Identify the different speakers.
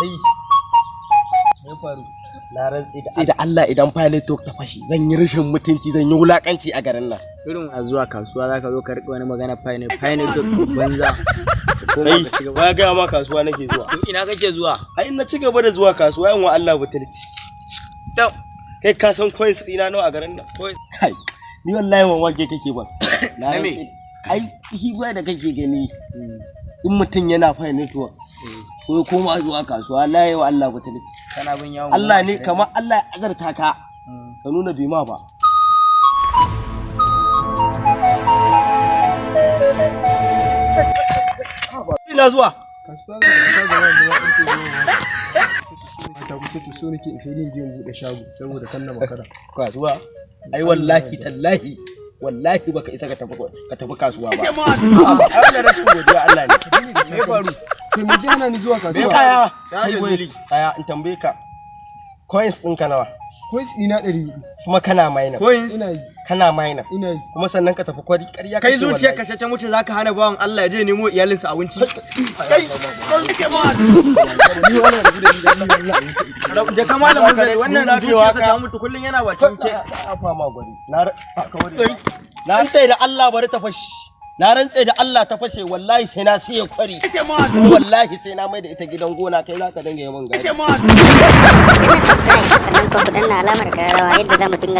Speaker 1: Kai, me faru? Na rantse da Allah, idan Pi Network ta fashi, zan yi rashin mutunci, zan yi wulakanci a garin nan.
Speaker 2: Irin a zuwa kasuwa zaka zo ka riƙe wani magana Pi ne Pi ne to banza.
Speaker 1: Kai, ba ga ma kasuwa nake zuwa.
Speaker 2: To, ina kake zuwa?
Speaker 1: Ai in na ci gaba da zuwa kasuwa, yan wa Allah butulci.
Speaker 2: To.
Speaker 1: Kai, ka san coins ɗina nawa a garin nan? Kai, ni wallahi mamaki kake ba na
Speaker 2: Na me?
Speaker 1: Rantse, ai shi ba da kake gani, in mutum yana Pi Network ko ya koma zuwa kasuwa, Allah ya wa Allah butulci.
Speaker 2: Kana bin yawon
Speaker 1: Allah ne kamar Allah ya azarta ka, ka nuna bai ma ba. Ina zuwa.
Speaker 3: Kasuwa za ka fita gaba da 9:10 ta kusa. To, so nake in sauri in je in buɗe shago saboda kan na makara.
Speaker 1: Kasuwa? Ai wallahi tallahi, wallahi baka isa ka tafi kasuwa ba. A'a ba, ai wannan rashin godiya Allah ne.
Speaker 3: Me faru? Kai, me zai hana ni zuwa kasuwa?
Speaker 1: Tsaya kai, wait, tsaya in tambaye ka, coins ɗinka nawa?
Speaker 3: Coins ɗina 400.
Speaker 1: Kuma kana mining?
Speaker 2: Coins.
Speaker 3: Ina yi.
Speaker 1: Kana mining?
Speaker 3: Ina yi.
Speaker 1: Kuma sannan ka tafi kwari? Ƙarya
Speaker 2: Kai,
Speaker 1: kake.
Speaker 2: zuciyar
Speaker 1: Wallahi.
Speaker 2: ka ta mutu, zaka hana bawan Allah ya je nemo iyalinsa abinci?
Speaker 1: Kai.
Speaker 3: Ni wannan rabu da ni da ni wallahi.
Speaker 2: Da ka malamin zai wannan
Speaker 1: Ni za ka yi
Speaker 2: zuciyarsa
Speaker 1: waka.
Speaker 2: ta mutu, kullun yana bakin ce.
Speaker 1: A fama gwari na ka bari. Na rantse da Allah, bari ta fashi. Na rantse da Allah, ta fashe, wallahi sai na siya kwari, kuma wallahi sai na mai da ita gidan gona. Kai zaka dinga yi min gadi.
Speaker 4: Danna subscribe, sannan kuma ku danna alamar kararrawa yadda za mu dinga